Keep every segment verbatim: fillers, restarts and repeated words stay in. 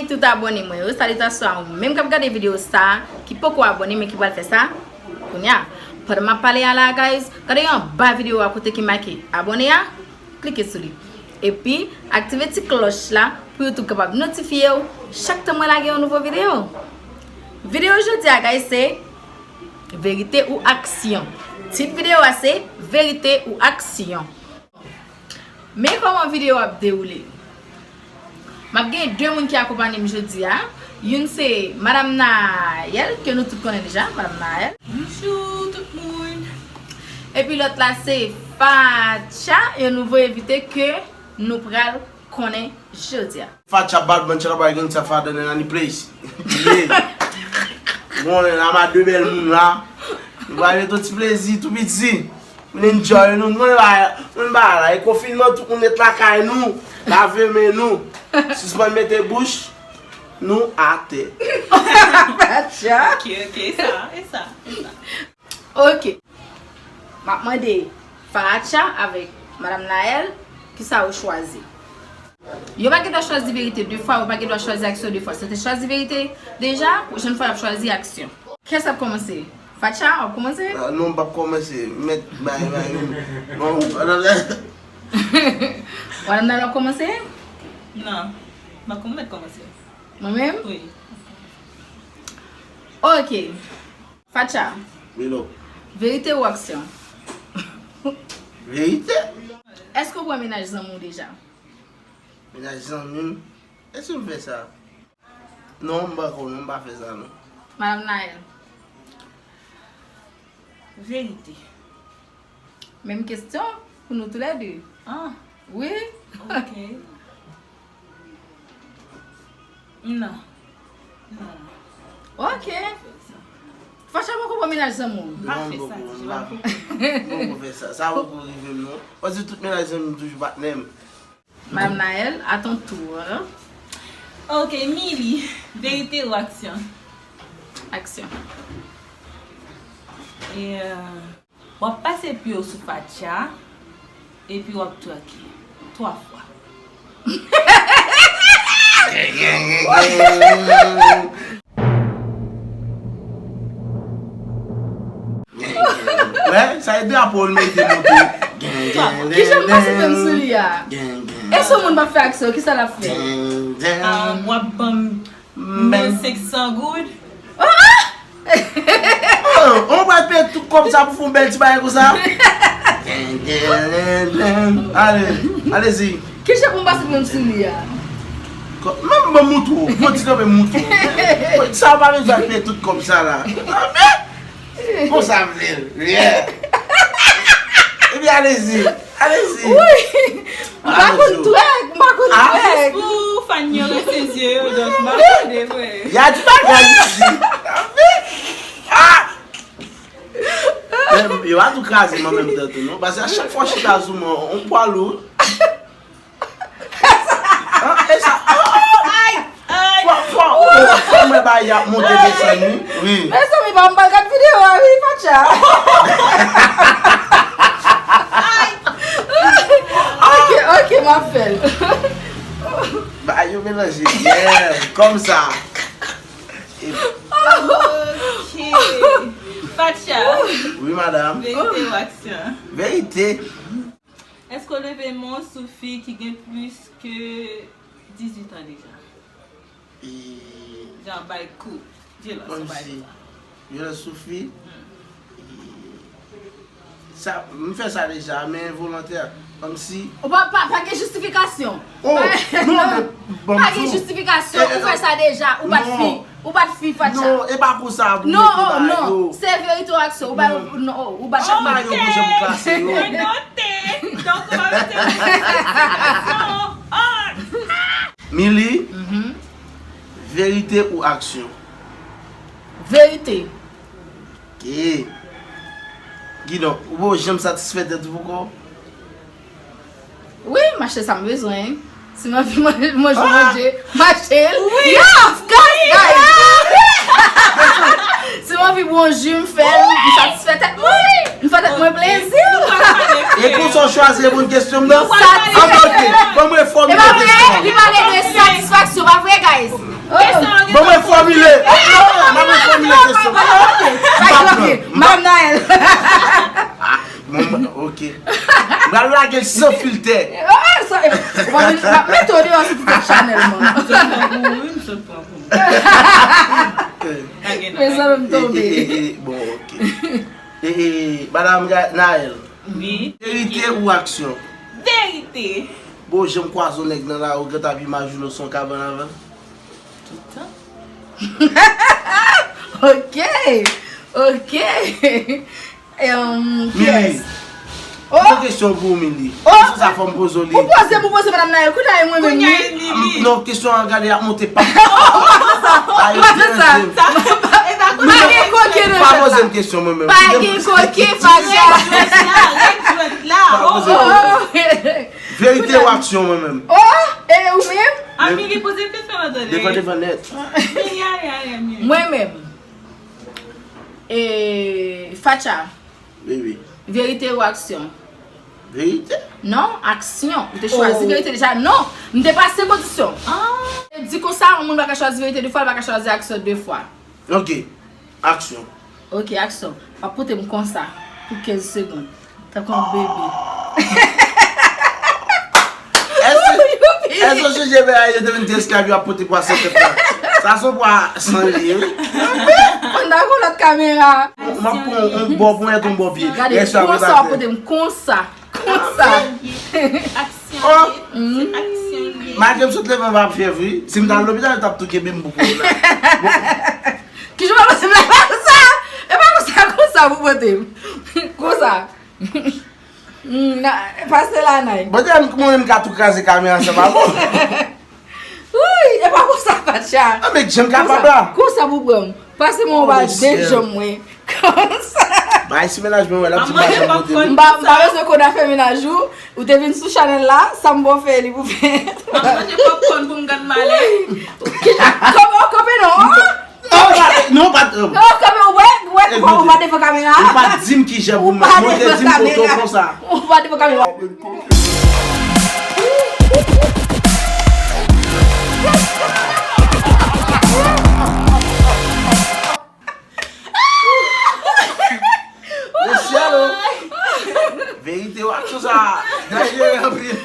Tout abòne mwen yo, salitasyon a ou menm k ap gade videyo sa a, ki poko abòne men ki pral fè sa kounye a. Pandan m ap pale a la, guys, gade anba videyo a kote ki make abòne a, klike sou li. Epi, aktive ti klòch la pou YouTube kapab notifye w chak tan mwen lage yon nouvo videyo. Videyo jodi a, guys, se verite ou aksyon. Tit videyo a se verite ou aksyon. Men kòman videyo ap dewoule. M ap gen de moun ki akonpanye m jodi a. Youn se Madam Naël, ke nou tout konnen deja, Madam Naël. Bonjou tout moun. Epi lòt la se Fatcha, yon nouvo envite ke nou pral konnen jodi a. Fatcha, bad man, tchela bay gangsta father than any place. Yeah. Bon, la ma de bèl moun la. Nou va met yon ti plezi tou piti. Nou enjoy nou. Nou ba, nou ba la. E konfinman, tout moun ret lakay nou. Lave men nou. Sispann mete bouch nou atè. Fatcha. Ok, ok, e sa, e sa, e sa. Ok. M ap mande Fatcha avèk Madam Naël, kisa yo chwazi? Yo pa gen dwa chwazi verite de fwa, yo pa gen dwa chwazi aksyon de fwa. Si yo te chwazi verite deja, pwochèn fwa y ap chwazi aksyon. Kiyès k ap kòmanse? Fatcha, w ap kòmanse? Ah, non, m p ap kòmanse. Mèt bay, bay, non. Bon, Madam Naël, w ap kòmanse? Non, m pa konn mèt kòmanse. Mwen menm? Wi. Ok. Fatcha. Milo. Verite ou aksyon? Verite. Èske w pran mennaj zanmi w deja? Mennaj zanmi m? Èske m fè sa? Non, m pako, non, m pa fè sa, non. Madam Naël. Verite. Menm kesyon pou nou toulède. Ah. Wi. Ok. Non. Non. Ok. Fatcha poko pran mennaj zanmi w. M pa fè sa, ti jan. M poko fè sa. Sa poko rive m, non. Paske tout mennaj zanmi m toujou patnè m. Madam Naël, à ton tour. Ok, Mili, verite ou aksyon? Aksyon. E, euh, w ap pase pye w sou Fatcha, epi w ap twerke twa fwa. Wè, sa e drapo l mete monte. Kijan m pase menm sou li a? Èske yon moun pa fè aksyon, kisa l ap fè? Ah, w ap ban m mil senk san goud. Oh, on pral peye tout kòb sa pou fè yon bèl ti bagay konsa. Ale, alezi. Kijan pou m pase menm sou li a? Menm ban m moutre w. Fò ti kanpe m moutre w. Sa w pa bezwen peye tout kòb sa la. Konsa vle l. Yeah. Epi alezi. Alezi. Wi. M pa konn twèk, m pa konn twèk. Jis pou fan yo rete zye yo, donk m pa tande vre. Y a di bagay isi. Ah! Men, yo pa tou kraze m an menm tan tou, non. Paske a chak fwa w chita sou mwen, on pwa lou. Ah, e sa, oh! Ay! Fò, fò, fò, fò mwen ba y ap monte desann, wi. Wi. Mezanmi, pa m pral gad videyo a, wi, Fatcha. Ay! Ok, ok, m ap fè l. Ba yo melanje byen, kòmsa. Ok. Fatcha. Wi, madam. Verite ou aksyon? Verite. Èske w leve men w sou fi ki gen plis ke dizuit an deja? E, jan bay kou, vyolans, yon bagay konsa. Vyolans sou fi? Hmm. E, sa, m fè sa deja, men envolontè. Kòmsi. Ou pa, pa, pa gen jistifikasyon. Oh, non, non, men, bon, pa gen jistifikasyon. Ou fè sa deja, ou bat fi. Ou bat fi, Fatcha. Non, e pa konsa pou mete bagay yo. Non, oh, non. Se verite ou aksyon. Ou bat, non, oh, ou bat fi. Chak bagay yo pou jan pou klase yo. Mwen note. Donk, ou pa mete mwen nan sitiyasyon. Oh. Mili, verite ou aksyon? Verite. Ok. Kidonk, ou poko janm satisfè tèt ou poko? Wi, m achte sa m bezwen. Si m anvi manje, manje, manje, m achte l. Wi. Yeah, of course, guys. Si m anvi bwè yon ji, m fè l, m satisfè tèt mwen. M fè tèt mwen plezi. E konsa w chwazi reponn kesyon m nan? Sa, ok, ok. Ban mwen fòm nan kesyon an. Li pale de satisfaksyon, pa vre, guys? San filtè. Ah, sa, ou pa vin, m ap mete w deyò sou TikTok chanèl mwen. Mezanmi, m tonbe. Bon, ok. E, e, madanm Naël. Wi. Verite ou aksyon? Verite. Bon, janm kwaze yon nèg nan lari, ou gentan ap imajine w se yon kabann avè l? Tout tan. Ok. Ok. Em, Mili. Kiyès? Oh! Yon kesyon pou ou, Mili. Oh! Kesyon sa fò m poze w li. Ou poze m, ou poze madanm Naël. Kounye a e mwen menm, wi. Non, kesyon an gade ap monte pa. Ayo, deranj m. Pa gen koke nan jwèt la. Pa poze m kesyon mwen menm. Pa gen koke, pa gen. Règ jwèt la, règ jwèt la. Oh, oh. Verite ou aksyon mwen menm? Oh, e ou menm? A, Mili poze kesyon an tande. Devan, devan nèt. Mwen menm. E, Fatcha. Wi, wi. Verite ou aksyon? Verite? Non, aksyon. Ou te chwazi verite deja. Non, m te pase kondisyon. Ah. Di konsa, yon moun pa ka chwazi verite de fwa, li pa ka chwazi aksyon de fwa. Ok. Aksyon. Ok, aksyon. W ap pote m konsa pou kenz segonn. Tankou yon bebe. Èske, èske w sonje bagay yo te vin di esklav yo ap pote pwa san tèt la? Sa se yon pwa san li ye, wi. Ann dakò lòt kamera. M ap pran yon bò ponyèt, yon bò pye. Gade, konsa w ap pote m, konsa. Konsa. Aksyon. Oh! Se aksyon li ye. Malgre m sot leve anvan ap fyèv, wi. Si m t al lopital, yo t ap tou kenbe m pou kowona. Kijan w pa pase m la, e pa konsa? E pa konsa, konsa pou pote m. Konsa. Hmm, na, pase la, Nay. Bon, te mwen menm ka tou kraze kamera sa pa bon. Wi, e pa konsa, Fatcha. Ah, men jan m kapab la. Konsa pou pran m. Pase mwen anba de janm mwen. Konsa. Bay si mennaj mwen wè la ti madanm kote m. M pa, m pa bezwen koda fè mennaj ou. Ou te vin sou chanèl la, sa m bon fè li pou fè. M ap manje popcorn pou m gad malè. Kòman w kanpe non? Non, pa, non, pa, non, kanpe, ou wè, ou wè, ou pa devan kamera. Ou pa di m kijan pou m, ou te di m kote w konsa. Ou pa devan kamera. Mesye, alo. Verite w ak tout sa. Danjere anpil.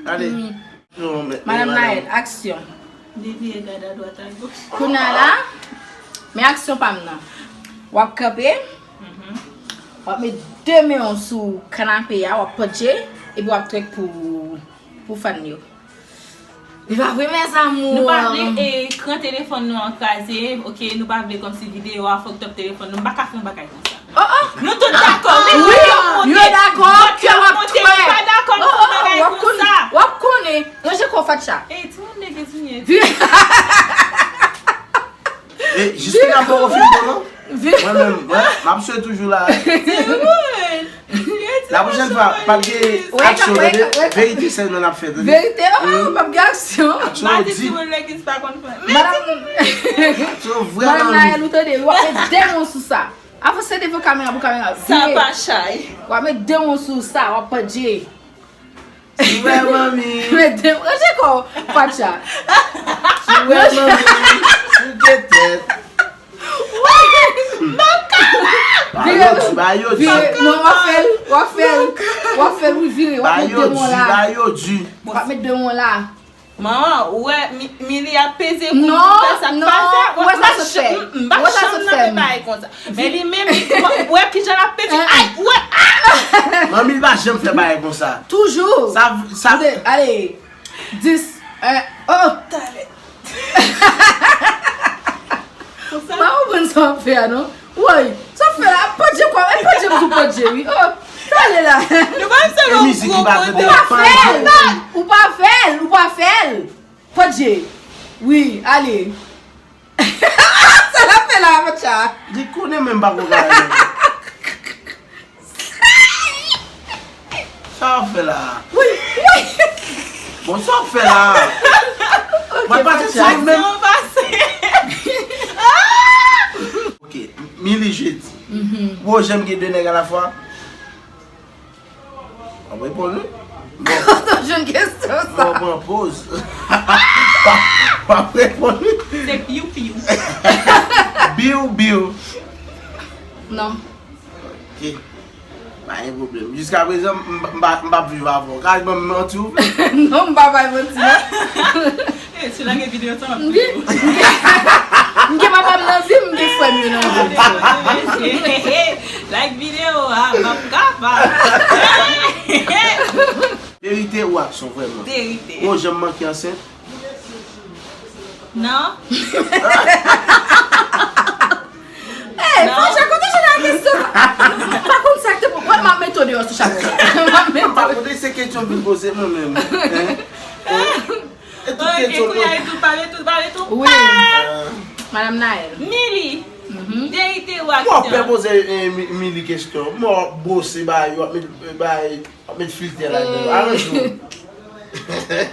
Ale. Madanm Naël, aksyon. Devire gade adwat agoch. Kounye a la, men aksyon pa m nan. W ap kanpe, w ap met de men w sou kanape a, w ap pandje, epi w ap twèk pou, pou fan yo. Li pa vre, mes amours. Nou pa vle ekran telefòn nou an kraze, ok? Nou pa vle kòmsi videyo a fuck up telefòn nou. M pa ka fè yon bagay konsa. Oh, oh. Nou tout dakò, men wi, yo dakò, ke w ap twèk. Ou pa dakò pou fè bagay konsa. W ap konnen. Ranje kò w, Fatcha. Ey, timoun nèg ou ye. E, jiske n ap poko fin bon, non? Mwen menm, mwen, m ap swe toujou la. Timoun. La pwochèn fwa, pa t gen aksyon, tande. Verite sèlman n ap fè, tande. Verite, oh, p ap gen aksyon. Aksyon di. Madanm, aksyon vrèman. Madanm Naël, ou tande, w ap met de men w sou sa. Avanse devan kamera pou kamera vire. Sa pa chay. W ap met de men w sou sa, w ap pandje. Si w wè manmi. Met de men, ranje kò w, Fatcha. Si w wè manmi, souke tèt. Ba yo di, ba yo di. Vire, non, w ap fè l, w ap fè l, w ap fè l, wi, vire, w ap met de men w la. Ba yo di, ba yo di. W ap met de men w la. Manman, ou wè, Mi-, Mili ap peze kou pou fè sa k pa sa. Ou wè sa sot fè? M pa janm nan fè bagay konsa. Men li menm, ou wè kijan l ap peze. Ay, ou wè, ah! Manmi, li pa janm fè bagay konsa. Toujou. Sa, sa. Ale, dis, en, oh, talè. M pa konprann sa w ap fè a, non. Woy, sa w ap fè la? Pandje kwa, e pandje m tou pandje, wi. Oh, sa ale la. Nou pa se yon gwo kote. Ou pa fè l, ou pa fè l, ou pa fè l. Pandje. Wi, ale. Sa l ap fè la, Fatcha? Li konnen menm pa gwo bagay. Sa w ap fè la? Wi, wi. Bon, sa w ap fè la? Mwen pase sa menm. Ok, Mili Jedi. Ou janm gen de nèg alafwa? W ap reponn wi. Bon. Kote w jwenn kesyon sa? Bon, pran poz. W ap reponn wi. Se piu piu. Biu biu. Non. Ok. Pa gen pwoblèm. Jiskaprezan, m, m, m, m p ap viv avè w. Ka ban m manti ou vle? Non, m pa bay manti non. Eh, si lage videyo sa, m ap M gen, m gen, m gen papa m nan vi m, m gen frè m yo nan vi m. Like videyo a, m ap kapab. Verite ou aksyon vrèman? Verite. Ou janm manke ansent? Non. Hey, Facha, kote jwenn la kesyon? Pa konn sa k te pou. Wè, m ap mete w deyò sou chak. M ap mete M pa w. Kote se kesyon vin poze mwen menm. Hein? Hein? E tout Ok, kesyon kounye a, e tou, pale tou, pale tou. Wi, Ah, Madam Naël. Mili, Mhm. Verite ou Mwen ap pè aksyon? Poze eh, Mi- Mili kesyon. Mwen ap bwose bay yo, ap met bay, ap met filtè ladan. Aranje w.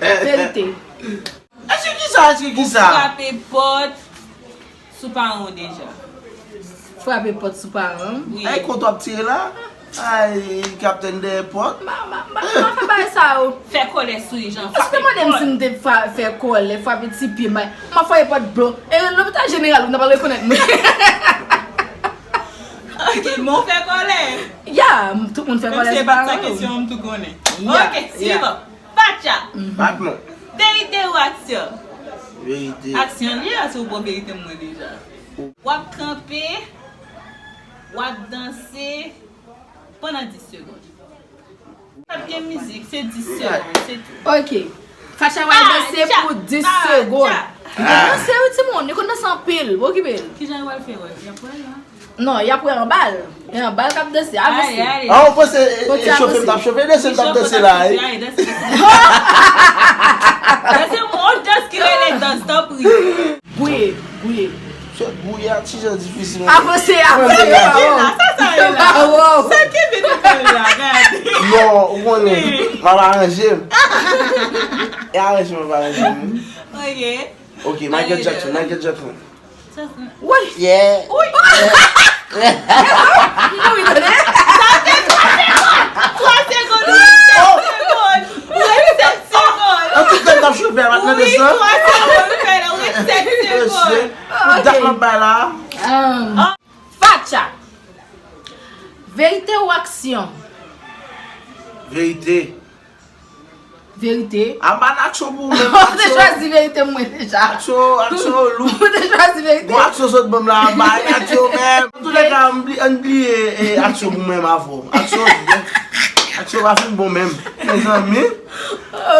Verite. Èske ki sa, èske ki sa? Frape pòt sou paran w deja. Frape pòt sou paran m. Wi. Ay, kont w ap tire la? Ay, kaptèn dèyè pòt. Ma, ma, ma, ma fè bagay sa yo. Fè kòlè sou li, jan Èske frape mande m si pòt. M te fa- fè kòlè, frape ti pye, bay. M ap frape pòt blan. E lopital jeneral, ou nan pral rekonèt mwen. Ok, bon, fè kòlè. Ya, m- tout moun fè Menm kòlè si e sou pa sa paran yo. Kesyon an, m tou konnen. Ya, Ok, ya. Sivan. Facha. Batman. Verite ou aksyon? Verite. Aksyon li a, si w bon verite mwen deja. W ap kanpe, w ap danse pandan dis segonn. P ap gen mizik, se dis segonn, se tou. Ok. Facha pral danse pou dis segonn. Li konn danse wi timoun, li konn danse anpil. Okipe l. Kijan yo pral fè wè? Y ap wè la. Non, y ap wè anba l. E anba l k ap danse. Avanse. Ale, ale. Ah, ou panse eh, Kote eh, chofè m t ap avanse? chofè, danse m t ap danse la, eh. Ay, danse. Danse yon dans ki rele dans, tanpri. Gouye, gouye. Se gouye a ti jan difisil. Avanse, avanse. Sa, sa, sa, sa, Bravo. Sa ki vin nan kòl la, gade. Non, ou konnen. M ap aranje m. E aranje m ap aranje m. Ok. Ok, Michael Jackson, Michael Jackson. Sa, sa. Wi. Yeah. Wi. Wi, tande. Twa segonn, wi, sèt segonn. Wi, sèt segonn. An tout tan m t ap chofè, m ap nan Wi, desan. Twa segonn, fè la, wi, sèt segonn. Mesye, dat m ap bay la. Um, Facha. Verite ou aksyon? Verite. Verite. A m pa nan aksyon pou ou menm. Ou te chwazi verite mwen deja. Aksyon, aksyon lou. Ou te chwazi verite. Bon, aksyon sot ban m la, m pa nan aksyon menm. Antoulèka, ann bliye eh, aksyon pou mwen avè w. Aksyon, aksyon pa fin bon menm. Mezanmi.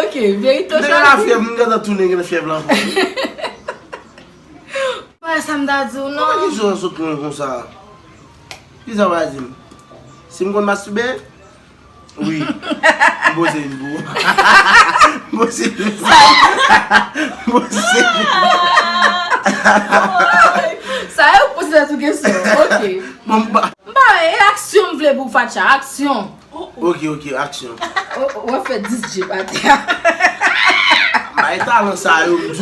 Ok, verite ou Depi la chwazi. Fyèv, m gentan tounen gen fyèv lan. Wè, sa m ta di w Kòman non. kesyon an sot mwen konsa? Kisa w va di m? Si m konn mastibe? Wi. M poze vin pou ou. M poze vin pou ou. M poze vin pou ou. Sa yo poze tèt ou kesyon. Ok. Bon, m pa. M pa wè, e aksyon m vle pou Facha, aksyon. Ok, ok, aksyon. W ap fè dis jip atè a. Bay talan sa yo, m di w.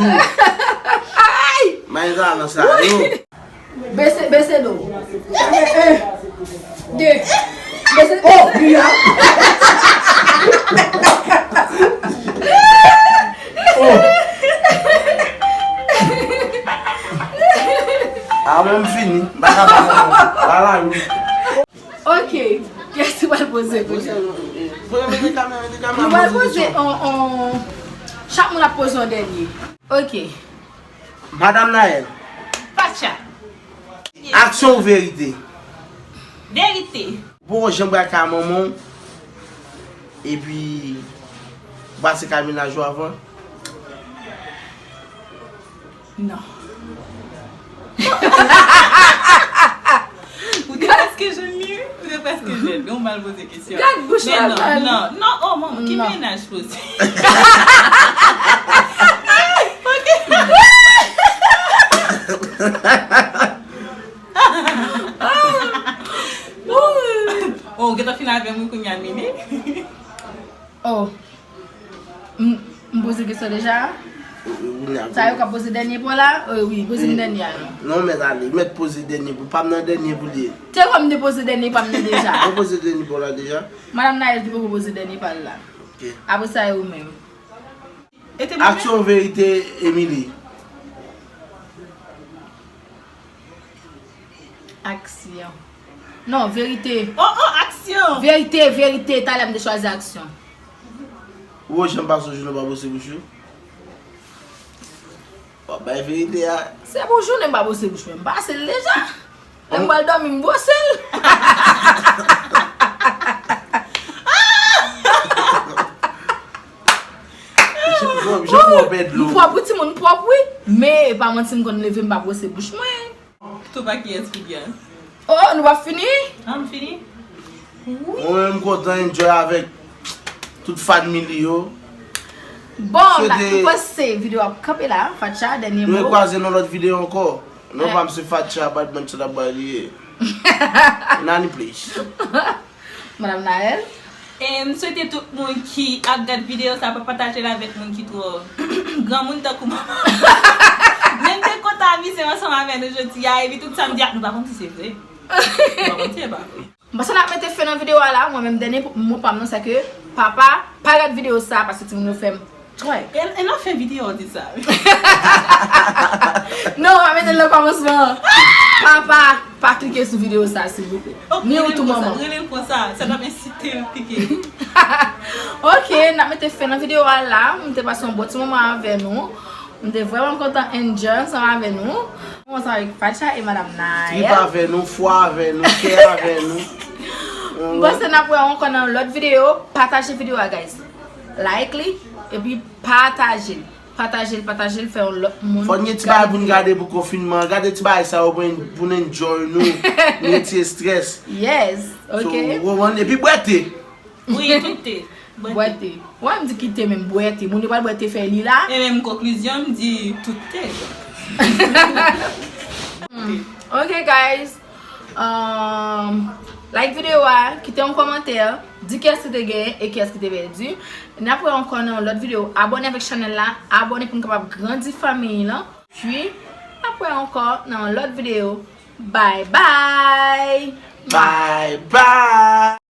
Bay talan sa yo. Bese, bese do. Un, de. Bese do. Oh, wi a. A mwen m fini. M pa kapab ankò. Ala wi. Ok. Kiyès ki pral poze kounye a? Mete kamera, mete kamera. Nou pral poze on, on, chak moun ap poze yon dènye. Ok. Madam Naël. Facha. Aksyon ou verite? Verite. Bon, jan bwa ka manman w. Epi, ou pase kay mennaj ou avan. Non. Ou te prèske jwenn li, wi. Ou te prèske jwenn li. Ou mal poze kesyon. Gad bouch Men la, non, mal. Non, non, oh, manman, ki Non. Mennaj posib? Oh, ou gentan fin avè m wi kounye a, Mimi. Oh. M, m poze kesyon deja? Sa yo ka poze dènye pa w la? Euh, wi, poze m dènye a non. Non, mèt ale, mèt poze dènye pou, pa m nan dènye pou li ye. Te wè m te poze dènye pa m nan deja. Ou poze dènye pa w la deja? Madanm Naël ki poko poze dènye pa l la. Ok. Apre sa, e ou menm. E te mwen menm? Aksyon verite, Emily. Aksyon. Non, verite. Oh, oh, aksyon! Verite, verite. Talè m te chwazi aksyon. Ou wè jan m pase yon jounen pa bwose bouch ou? W ap bay verite a. Se pou jounen m pa bwose bouch mwen. M pase l deja. Lè m pral dòmi, m bwose l. Misye pwòp, misye pwòp, bèd lou. M pwòp wi, timoun, m pwòp wi. Men, e pa manti, m konn leve, m pa bwose bouch mwen. Tou pa kiyès ki gen. Oh, nou pa fini? Ah, m fini? Wi. Mwen menm, m kontan enjoy avèk tout fanmi li yo. Bon, la, m panse videyo ap kanpe la, Fatcha, dènye mo. Nou kwaze nan lòt videyo ankò. Non, pa m se Fatcha, Badman, se la bwa li ye. Nani, please. Madam Naël. E m swete tout moun ki ap gad videyo sa pa pataje l avèk moun ki twò granmoun tankou manman. Men m te kontan amize m ansanm avè nou jodi a, epi tout sa m di a, nou pa konn si se vre. Nou pa konn si se pa vre. M panse n ap mete fen nan videyo a la, mwen menm dènye mo pa m nan se ke papa pa gad videyo sa paske timoun yo fè m Twè. E, e nan fen videyo w di sa. Non, w ap mete l nan kòmansman an. Papa, pa klike sou videyo sa, silvouplè. Ni ou tou manman. Rele l konsa, sa t ap ensite l klike. Ok, n ap mete fen nan videyo a la. M te pase yon bon ti moman avè nou. M te vrèman kontan enjoy ansanm avè nou. Mwen ansanm avèk Fatcha e Madam Nayel. Trip avè nou, fwa avè nou, kè avè nou. M panse n ap wè ankò nan lòt videyo. Pataje videyo a, guys. Like li, epi pataje l. Pataje l, pataje l, fè yon lòt moun. Fò n gen ti bagay pou n gade pou konfinman an. Gade ti bagay sa yo pou n, pou n enjoy nou. Nou retire strès. Yes, ok. So, ou konprann? Epi bwè te. Wi, tout te. Bwè te. Bwè te. Wè, m di ki te menm, bwè te. Moun yo pral bwè te fè li la. E menm konklizyon, m di tout te. Hmm. Ok, guys. Um, like videyo a, kite yon kòmantè, di kiyès ki te genyen e kiyès ki te pèdi. N ap wè ankò nan yon lòt videyo. Abòne avèk chanèl la, abòne pou n kapab grandi fanmi lan. Pi, n ap wè ankò nan yon lòt videyo. Bye bye! Bye bye!